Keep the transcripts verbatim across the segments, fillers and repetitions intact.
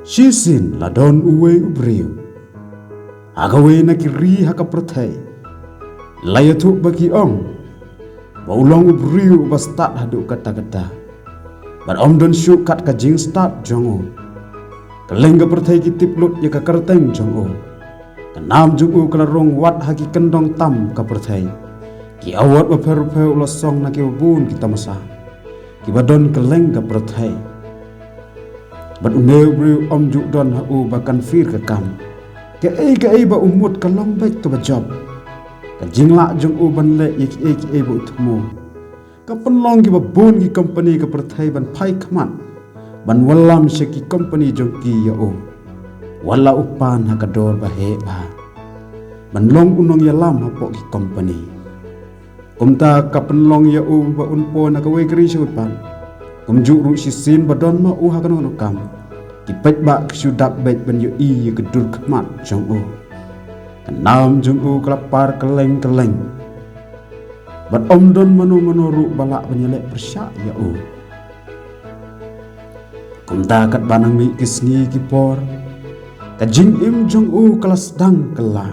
Shisien la don uwei u briew ha kawei na ki ri ha ka pyrthei. La ïathuh ba ki ong ba u long u briew uba stad haduh katta katta, bad ym don shuh kat ka jingstad jong u. Kylleng ka pyrthei ki tip lut ïa ka kyrteng jong u. Ka nam jong u ka la rung wat ha ki kyndong tam ka pyrthei. Ki award bapher bapher u la song na kiba bun ki tamasa kiba don kylleng ka pyrthei. Bad une u briew ym ju don ha u ba kan pher ka kam. Kaei kaei ba u mut ka long beit kaba jop. Ka jinglah jong u ban leh ïa kiei kiei ba u thmu ka pynlong kiba bun ki kompani ka pyrthei ban phai khmat, ban wallam sha ki kompani jong ki ïa u. Wat la u pan ha ka dor ba heh bha ban long u nongïalam hapoh ki kompani. Kumta ka pynlong ïa u ba un poi na kawei ka ri sha kawei pat. Kumjuh ruh shisien ba don ma u ha kano kano ka kam, ki paidbah ki shu dap beit ban ïohi ïa ka dur khmat jong u. Ka nam jong u ka la par kylleng kylleng, bad ym don mano mano ruh ba lah ban ïaleh pyrshah ïa u. Kumta katba nang mih ki sngi ki por, ka jingim jong u ka la sdang kylla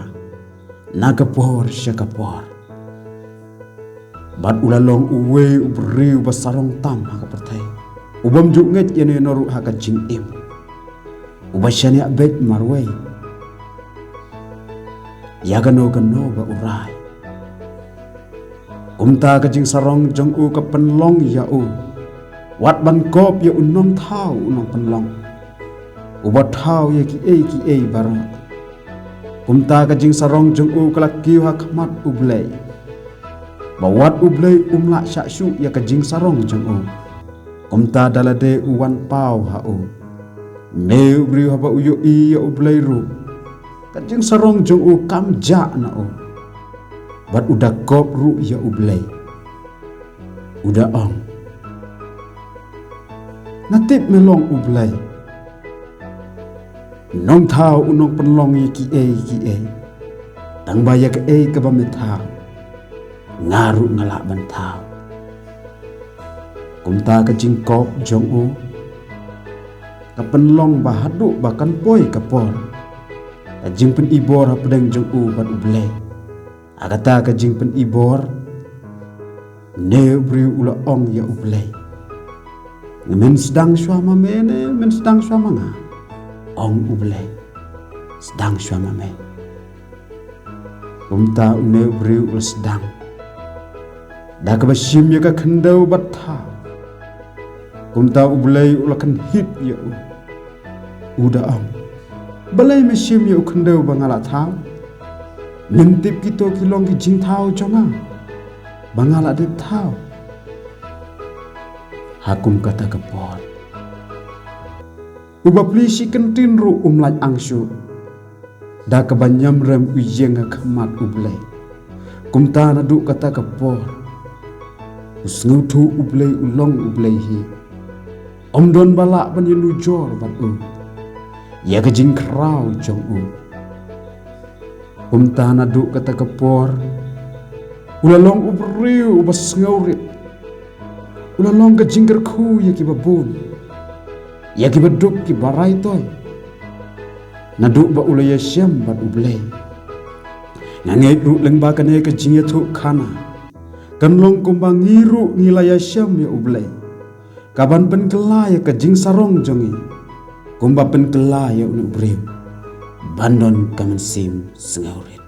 na ka por sha ka por. Bad u la long uwei u briew ba sarong tam ha ka pyrthei, u bym ju ngeit ïa no ïa no ruh ha ka jingim, uba shaniah beit marwei ïa kano kano ba u rai. Kumta ka jingsarong jong u ka pynlong ïa u wat ban kop ïa u nongthaw, u nongpynlong, uba thaw ïa kiei kiei baroh. Kumta ka jingsarong jong u ka la kiew ha khmat U Blei, ba wat U Blei um lah shah shuh ïa ka jingsarong jong u. Kumta da lade u wan paw ha u. Une u briew haba u ïohi ïa U Blei ruh, ka jingsarong jong u kam jah na u, bad u da kop ruh ïa U Blei. U da ong, nga tip me long U Blei, u nongthaw, u nongpynlong ïa kiei kiei. Tang ba ïa kaei kaba me thaw, nga ruh nga lah ban thaw. Kumta ka jingkop jong u ka pynlong ba haduh ba kan poi ka por, ka jingpynibor hapdeng jong u bad U Blei. Ha kata ka jingpynibor, une u briew u la ong ïa U Blei, men sdang shuwa ma me ne men sdang shuwa ma nga? Ong U Blei, sdang shuwa ma me. Kumta une u briew u la sdang da kaba shim ïa ka khyndew bad thaw. Kumta U Blei u la kynhit ïa u, u da ong, balei me shim ïa u khyndew ba nga la thaw? Men tip kito ki long ki jingthaw jong nga ba nga la dep thaw. Ha kum kata ka por, u bapli shi kyntien ruh um lah ang shuh, da kaba ñiamrem u ïeng ha khmat U Blei. Kumta naduh kata ka por u sngewthuh U Blei u long U Blei hi. Ym don ba lah ban ïanujor bad u ïa ka jingkhraw jong u. Kumta naduh kata ka por u la long u briew uba sngewrit. U la long ka jingkyrkhu ïa kiba bun, ïa kiba duk kiba rai toi. Naduh ba u la ïashem bad U Blei, nga ngeit ruh lyngba kane ka jingïathuhkhana kan long kumba ngi ruh ngi la ïashem ïa U Blei, ka ban pynkylla ïa ka jingsarong jong ngi, kumba pynkylla ïa une u briew ban don ka mynsiem sngewrit.